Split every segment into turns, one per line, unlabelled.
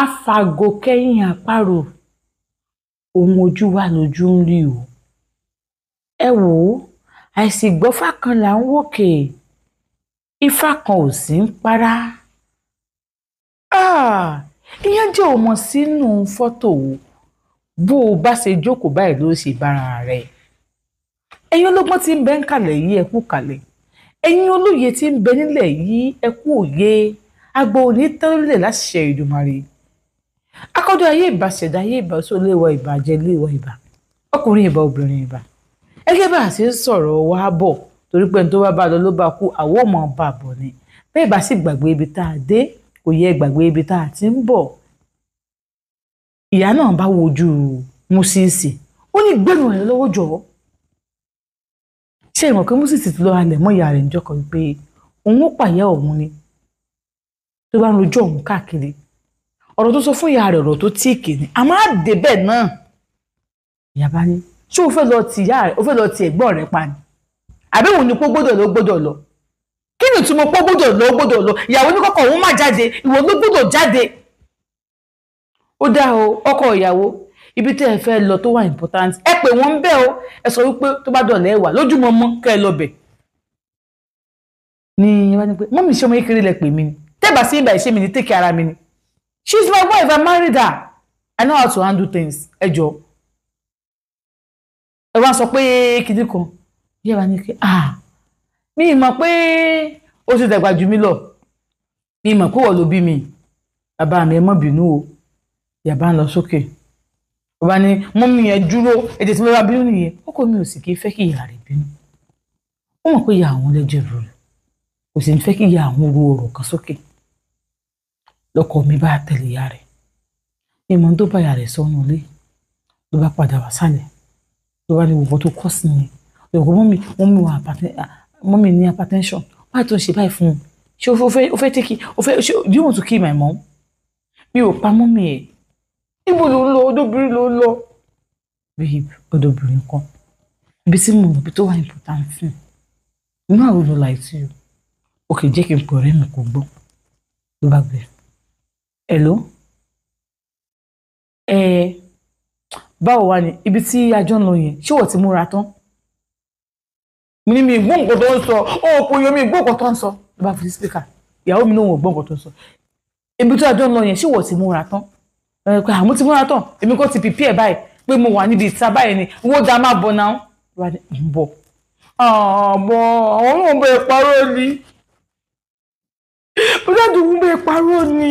Afàgò kẹ́yìn àparò, ohun ojú wa lójú ń rí o. Ẹ wò ó, àìsí gbọ́fà kan là ń wòkè, ifá kan ò sí ń para. Ìyẹn jẹ́ òmò sínú fọ́tò o. Bó o bá ṣe jókòó báyìí ló ṣe bára rẹ̀. Ẹ̀yin ológbọ́n tí ń bẹ ń kalẹ̀ yìí, ẹ kú kalẹ̀. Ẹ̀yin olóye tí ń bẹ nílẹ̀ yìí, ẹ kú òye. Agbo òní tẹ́lẹ̀ láṣẹ Èdùmàrè. Akọ́dọ̀ ayé ìbà, ṣẹ̀dá ayé ìbà, oṣó léwọ ìbà, jẹ léwọ ìbà, ọkùnrin ìbà, obìnrin ìbà. Ẹgẹ́ bá a ṣe ń sọ̀rọ̀ wá bọ̀, torí pé ẹni tó bá bá lọ ló bá kú, àwọ̀ mọ̀ bá bọ̀ ni. Bẹ́ẹ̀ bá sì gbàgbé ibi tá a dé, kò yẹ gbàgbé ibi tá a ti ń bọ̀. Ìyá náà bá wojú Mósísì, ó ní gbẹ́nu rẹ̀ lọ́wọ́ jọ̀ọ́. Ṣé ìmọ̀ pé Mósísì ti lọ halẹ̀ mọ́ ìyá rẹ̀ níjọ́ kan wípé òun ó pàyà òun ni tó bá ń rojọ́ òun káàkiri. Ọ̀rọ̀ tó sọ fún ìyá rẹ̀, ọ̀rọ̀ tó tíìkì ni, àmọ́ àdé bẹ́ẹ̀ náà. Ìyá bá ní, ṣé o fẹ́ lọ ti ìyá rẹ̀, o fẹ́ lọ ti ẹ̀gbọ́n rẹ̀ pa ni? Àbí òun ni pé ó gbọ́dọ̀ lọ, ó gbọ́dọ̀ lọ? Kí ni ìtumọ̀ pé ó gbọ́dọ̀ lọ, ó gbọ́dọ̀ lọ? Ìyàwó ní kọ́kọ́ òun má jáde, ìwọ ló gbọ́dọ̀ jáde. Ó dá o, ọkọ ìyàwó, ibi tẹ́ ẹ fẹ́ lọ tó wà important, ẹ pè wọ́n ń bẹ̀ o, ẹ sọ wípé tó bá dọ̀lẹ́ wà lójúmọmọ kẹ́ ẹ lọ bẹ̀. Ní wá ní pé mọ́mí, ṣé ọmọ kékeré lẹ pè mí ni? Tẹ́bà sí ìgbà ìṣe mi ní take ara mi ni. She is my wife, I married her. I know how to handle things. Ẹ jọ. Ẹ wá sọ pé kìdí kan. Yẹ́ wá ní pé ah, mi mọ̀ pé ó ti dàgbà jù mí lọ. Mi mọ̀ pé wọ́n ló bí mi. Bàbá mi, ẹ má bínú o. Ìyá bá ń lọ sókè. Bàbá ní mọ́mí yẹn dúró, èdè tí mo bá bínú nìyẹn. Ọkọ mi ò sì kí fẹ́ kí ìyá rẹ̀ bínú. Ó mọ̀ pé ìyá àwọn lẹ́jẹ̀ rú rẹ̀. Kò sì ní fẹ́ kí ìyá àwọn ru ọ̀rọ̀ kan sókè. Lọ́kọ mi bá tẹ̀lé ìyá rẹ̀. Ìmọ̀ tó bá ìyá rẹ̀ sọ́nù ilé ló bá padà wá sálẹ̀. Ló bá ní gbogbo tó kọ́ sí ni. Lọ́kọ mọ́mí, mọ́mí ní hypertension. Why tó ń ṣe báyìí fún un? Ṣé o fẹ́ take o fẹ́ ṣé do you want to kill my mom? Mi ò pa mọ́mí ẹ̀. Ibo ló ń lọ? Ọdọ́bìnrin ló ń lọ. Babe, ọdọ́bìnrin kan. Ibi tí mo mọ̀, ibi tó wà important fún. You know I will not lie to you. Okay, jẹ́ kí n pè ọ̀rẹ́ mi kò gbọ́. Ló bá gbé. Hello? Ẹ báwo wá ni ibi tí a jọ ń lọ yẹn? Ṣé wọ́n ti múra tán? Mo ní mi gbọ́ nǹkan tó ń sọ. Ó kò yọ mi gbọ́ nǹkan tó ń sọ. Ló bá fi sí speaker. Ìyàwó mi lóun ò gbọ́ nǹkan tó ń sọ. Ibi tí a jọ ń lọ yẹn, ṣé wọ́n ti múra tán? Ẹ pé àmú ti múra tán. Èmi kò ti prepare báyìí pé mo wà níbi ìta báyìí ni. Owó dá máa bọ̀ náà. Ló bá ní ń bọ̀. Àmọ́ àwọn náà bẹ̀ parọ́ ni. Bọ́dá dùn bẹ̀ parọ́ ni.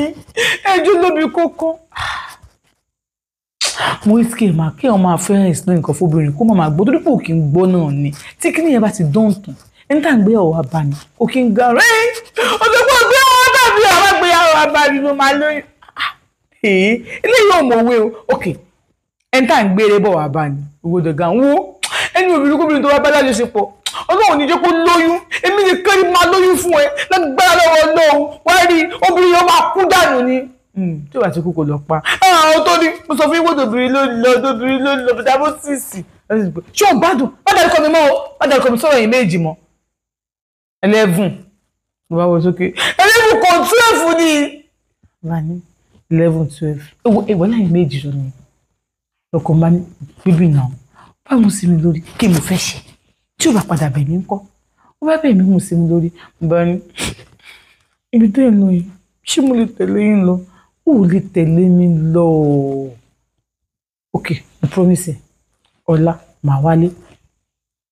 Ẹjọ́ lóbi kókó. Mo ní kí ẹ máa kí ọ máa fẹ́ explain nǹkan fóbìnrin kó má máa gbọ́, torí pé òkè ń gbọ́ náà ni. Tí kíní yẹn bá ti dán tán, ẹni tá à ń gbé ọ̀wá bá ni, òkè ń ga rẹ̀. Ọ̀sẹ̀ pé ọ̀gbẹ́ ọ̀wá dàbí àwọn àgbéyàwó abáni ló máa lóyún. Ilé yóò mọ̀wé o. Ok, ẹni tá à ń gbére bọ̀ wá bá ni, owó dọ̀gá ń wó. Ẹni obìnrin kóbìnrin tó wá bá lájọṣepọ̀, Ọlọ́run ní jẹ́ kó lóyún. Èmi nìkan ni máa lóyún fún ẹ. Lágbára lọ́wọ́ Ọlọ́run, wá rí obìnrin yóò máa kú dànù ni. Tí o bá ti kú kò lọ pa. Àwọn tó ní mo sọ fún yín wọ́n obìnrin ló lọ, obìnrin ló lọ, bàtà bó sì sì. Ṣé o gbádùn? Má dárúkọ mi mọ́ o, má dárúkọ mi sọ̀rọ̀ yìí méjì mọ́. 11. Mo bá wọ sókè. 11 kò 12 ni. Bá ní 11 12. Ewo láyé méjì lọ ni. Lọkọ̀ máa ní bíbí náà. Bá mu sí mi lórí, kí mo fẹ́ ṣe? Tí o bá padà bẹ̀ mí ńkọ́? Ó bá bẹ̀ mí mu sí mi lórí. Mo bá ní ibi tó ń lọ yìí, ṣé mo lè tẹ̀lé yín lọ? Ó lè tẹ̀lé mi lọ. Ok, mo promise ẹ, ọ̀la màá wálé.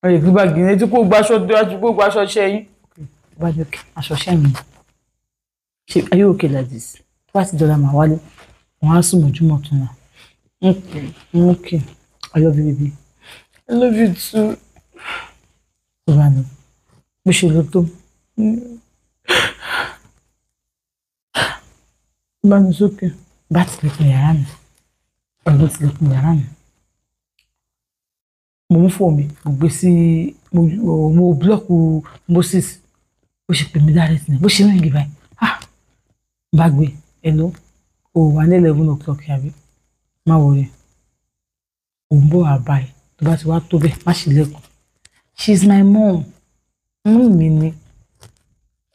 Wọ́n lè gbé báàgì yẹn tí kò gba aṣọ tó aṣọ kò gba aṣọ ṣẹ́ yín. Ok, bá ní ok, aṣọ ṣẹ́ mi. Ṣé are you okay like this? Tó bá ti dọ̀la màá wálé. Wọ́n á sùn mọ́júmọ́ tún náà. Okay, okay. I love you, baby. I love you too. Tó bá ní bó ṣe lọ tó. Bá mi sókè. Bá tilẹ̀kùn yàrá mi. Ọ̀dọ́ tilẹ̀kùn yàrá mi. Mo mú fóònù mi, mo gbé sí mo búlọ́ọ̀kù Moses. Bó ṣe pè mí direct ni, bó ṣe rìn báyìí. Ah! Bá gbé, hello, o wà ní 11 o'clock àbí? Má worry. Ò ń bọ̀ wá báyìí. Tó bá ti wá tó bẹ́ẹ̀, má ṣe lẹ́kùn. She is my mom. Mú mi ni.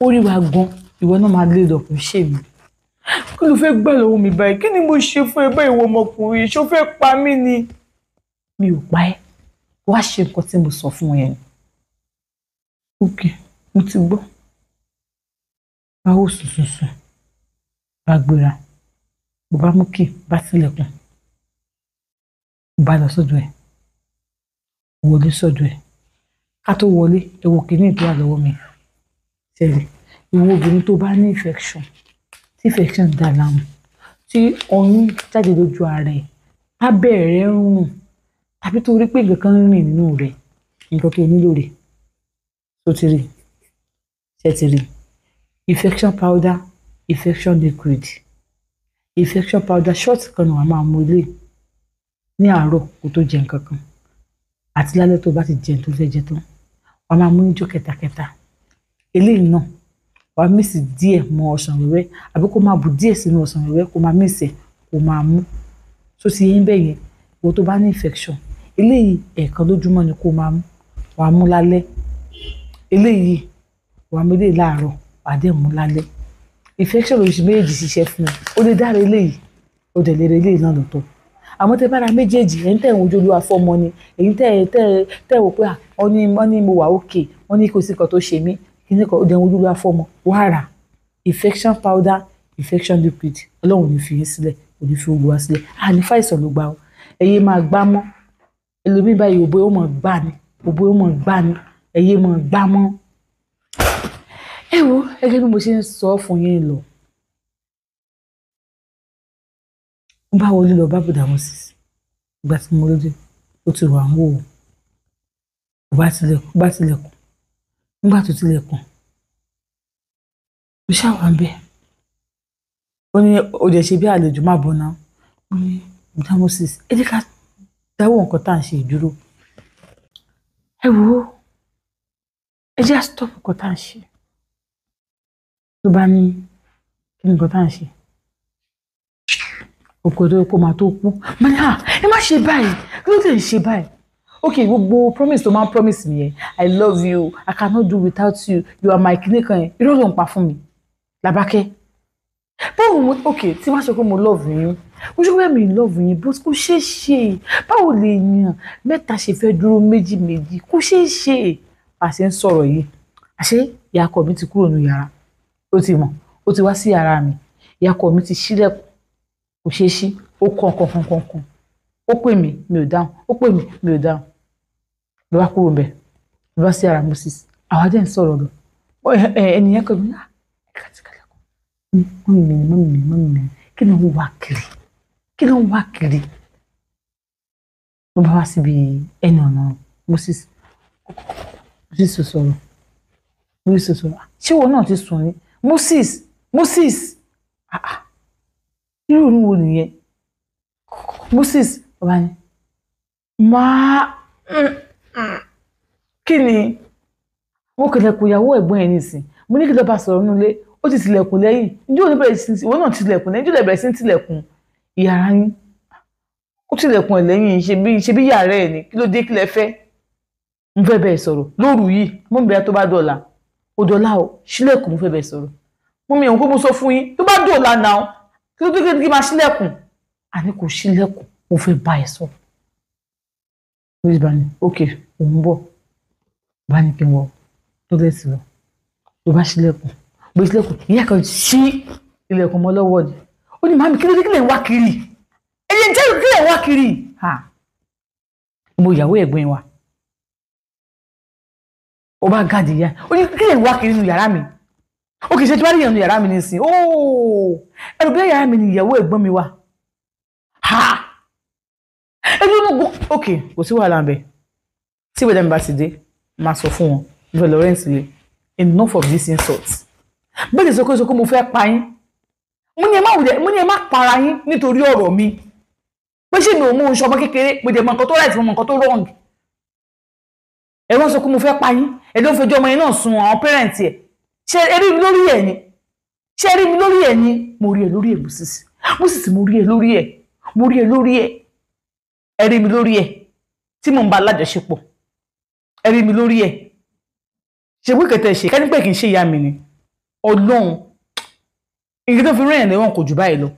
Ó rí wa gan, ìwọ náà máa lé lọ kò ṣe mí. Kí ló fẹ́ gbà lọ́wọ́ mi báyìí? Kí ni mo ṣe fún ẹ báyìí, ìwọ ọmọkùnrin? Ṣó fẹ́ pa mí ni? Mi ò pa ẹ́. Wá ṣe nǹkan tí mo sọ fún ẹ ni. Ok, mo ti gbọ́. Báwo sùn sùn sùn, bá gbéra, mo bá mú kí bá tilẹ̀kùn, mo bá lọ sọ́dọ̀ ẹ̀, wọlé sọ́dọ̀ ẹ̀. Ká tó wọlé, ẹ wo kìíní tó wà lọ́wọ́ mi. Ṣẹ̀rí, ìwọ obìnrin tó bá ní infection, tí infection dà láàmú, tí ọyún jáde lójú ara ẹ̀, tábẹ́ rẹ̀ ń rùn, tàbí tó rí pé nǹkan kan ń rìn nínú rẹ̀, nǹkan tó nílò rẹ̀, tó ti rí, ṣé ti rí? Infection powder, infection liquid. Infection powder shot kan ni wàá máa mu ilé ní àárọ̀ kó tó jẹ nǹkan kan, àti lálẹ́ tó bá ti jẹun tó fẹ́ jẹ tán, wàá máa mú níjọ́ kẹtàkẹtà. Eléyìí náà wàá mix díẹ̀ mọ́ ọsàn wẹ́wẹ́, àbí kó máa bù díẹ̀ sínú ọsàn wẹ́wẹ́, kó máa mix ẹ̀ kó máa mú. Tó ti yé bẹ́ẹ̀ yẹn, ìwọ tó bá ní infection, eléyìí ẹ̀ẹ̀kan lójúmọ́ ni kó máa mú, wàá mú lálẹ́. Eléyìí wàá mú eléyìí láàárọ̀, wàá dẹ̀ mú lálẹ́. Infection lóṣù méjì ṣiṣẹ́ fún ẹ. Ó lè dára eléyìí, ó dẹ̀ lè re eléyìí náà lọ́tọ̀. Àmọ́ tẹ bá ra méjèèjì, ẹ̀yin tẹ̀ ń wojú Olúwa fọ́mọ ni, ẹ̀yin tẹ̀ tẹ̀ tẹ̀ wò pé wọ́n ní mo wà okay, wọ́n ní kò sí nǹkan tó ṣe mí, kí ni kan, ó dẹ̀ ń wojú Olúwa fọ́mọ, wá rà infection powder, infection liquid. Ọlọ́run ò ní fi yín sílẹ̀, kò ní fi Olúwa sílẹ̀. A ní fàìsàn ló gbà ó. Ẹ̀yin máa gbá mọ́. Ẹlòmíì báyìí òbó ó mọ̀ gbá ni, òbó ó mọ̀ gbá ni, ẹ̀yin máa gbá mọ́. Ẹ wo, gẹ́gẹ́ bí mo ṣe ń sọ fún yín lọ. Mo bá wọlé lọ bá Bùdá Moses. Ìgbà tí mo lóde, ó ti wà ń wò ó. Ó bá tilẹ̀kùn, ó bá tilẹ̀kùn. Nígbà tó tilẹ̀kùn, mo ṣáà wà ń bẹ̀. Ó ní ó dẹ̀ ṣe bí àlejò má bọ̀ náà. Mo ní Bùdá Moses, ẹ jẹ́ ká dáwọ́ nǹkan tá à ń ṣe ìdúró. Ẹ wo, ẹ jẹ́ á stop nǹkan tá à ń ṣe. Ló bá ní kí ni nǹkan tá à ń ṣe? Òkú tó kó máa tó kú. Mo ní, ah, ẹ má ṣe báyìí. Kí ló dé ń ṣe báyìí? Okay, gbogbo promise tó máa ń promise mi yẹn. I love you. I cannot do without you. You are my kìnìún kan yẹn. Irọ́ ló ń pa fún mi. Làbákẹ́. Báwo mo, okay, tí wọ́n sọ pé mo love yín. Mo ṣe pé mi love yín, but kò ṣeé ṣe. Báwo lè yàn mẹ́ta ṣe fẹ́ dúró méjì méjì? Kò ṣeé ṣe. Bá a ṣe ń sọ̀rọ̀ yìí. Àṣé ìyá ọkọ mi ti kúrò nínú yàrá. Ó ti mọ̀, ó ti wá sí yàrá mi. Ìyá ọkọ mi ti ṣílẹ̀kùn. Kò ṣeé ṣí. Ó kàn kàn kàn kàn kàn. Ó pè mí, mi ò dáhùn. Ó pè mí, mi ò dáhùn. Ló bá kúrò ńbẹ̀. Ló bá sí yàrá Moses. Àwa dẹ̀ ń sọ̀rọ̀ lọ. Ẹni yẹn kọ̀ mí, ah, ẹ ká ti kálẹ̀kùn. Mummy mi ni, mummy mi ni, mummy mi ni. Kí ló ń wá kiri? Kí ló ń wá kiri? Ló bá wá síbi ẹnu ọ̀nà Moses. Moses ò sọ̀rọ̀. Moses ò sọ̀rọ̀. Ṣé ìwọ náà ti sùn ni? Moses, Moses. Ah ah. Irú òórùn wo nìyẹn? Moses, bàbá ni. Máa, kí ni? Mo kìlẹ̀kùn ìyàwó ẹ̀gbọ́n ẹ̀ nísìn. Mo ní kí lọ bá sọ̀rọ̀ nínú ilé. Ó ti tilẹ̀kùn lẹ́yìn. Ǹjẹ́ òun bẹ̀rẹ̀ sí, ìwọ náà tilẹ̀kùn lẹ́yìn. Ǹjẹ́ òun bẹ̀rẹ̀ sí tilẹ̀kùn yàrá yín? Ó tilẹ̀kùn ẹ̀ lẹ́yìn, ṣe bí yàrá ẹ̀ ni. Kí ló dé, kí lẹ fẹ́? Mo fẹ́ bẹ́ẹ̀ sọ̀rọ̀ lóru yìí. Mo ń bẹ̀rẹ̀ tó bá dọ̀la. Ó dọ̀la o, ṣílẹ̀kùn, mo fẹ́ bẹ́ẹ̀ sọ̀rọ̀. Mo mi ò kó mo sọ fún yín. Tó bá dọ̀la náà, kí ló dé kí máa ṣílẹ̀kùn? Àní kò ṣílẹ̀kùn, mo fẹ́ bá ẹ sọ̀rọ̀. Moses bá ní, okay, òun bọ̀. Bá ní kí n wọ tọ́lẹ̀tì lọ. Ló bá ṣílẹ̀kùn. Bó ṣílẹ̀kùn, ìyá kan ṣí ilẹ̀kùn mọ́ lọ́wọ́ ni. Ó ní, màmí, kí ló dé, kí lè ń wá kiri? Ẹ̀yin jẹ́ kí lè ń wá kiri? Ha! Mo ìyàwó ẹ̀gbọ́n wa. Ó bá gàdí ìyá. Ó ní kí lè ń wá kiri nínú yàrá mi? Ó kì í ṣe tí wàá rí ìyànú yàrá mi nísìn. Óò! Ẹrù bí yàrá mi ni ìyàwó ẹ̀gbọ́n mi wà. Ha! Ẹbí mo gbọ́. Okay, kò sí wàhálà ńbẹ̀. Tí ìwé dàmí bá ti dé, máa sọ fún wọn. Mo fẹ́ lọ rent ilé. Enough of this insult. Bẹ́ẹ̀ ni sọ pé mo fẹ́ pa yín. Mo ní ẹ má wulẹ̀, mo ní ẹ má para yín nítorí ọ̀rọ̀ mi. Pé ṣé mi ò mú oṣù ọmọ kékeré, mo dẹ̀ mọ nǹkan tó right, mo mọ nǹkan tó wrong. Ẹ wọ́n sọ pé mo fẹ́ pa yín. Ẹ ló ń fẹjọ́ ọmọ yẹn náà sun àwọn parents ẹ̀. Ṣé ẹ rí mi lórí ẹ̀ ni? Ṣé ẹ rí mi lórí ẹ̀ ni? Mo rí ẹ lórí ẹ̀, Moses. Moses, mo rí ẹ lórí ẹ̀. Mo rí ẹ lórí ẹ̀. Ẹ rí mi lórí ẹ̀. Tí mò ń bá alájọṣepọ̀. Ẹ rí mi lórí ẹ̀. Ṣe wí kẹtẹ ṣe, ká ní pé kì í ṣe ìyá mi ni. Ọlọ́run. Nǹkan tó fi rán yẹn lẹ́wọ̀n kò jù báyìí lọ.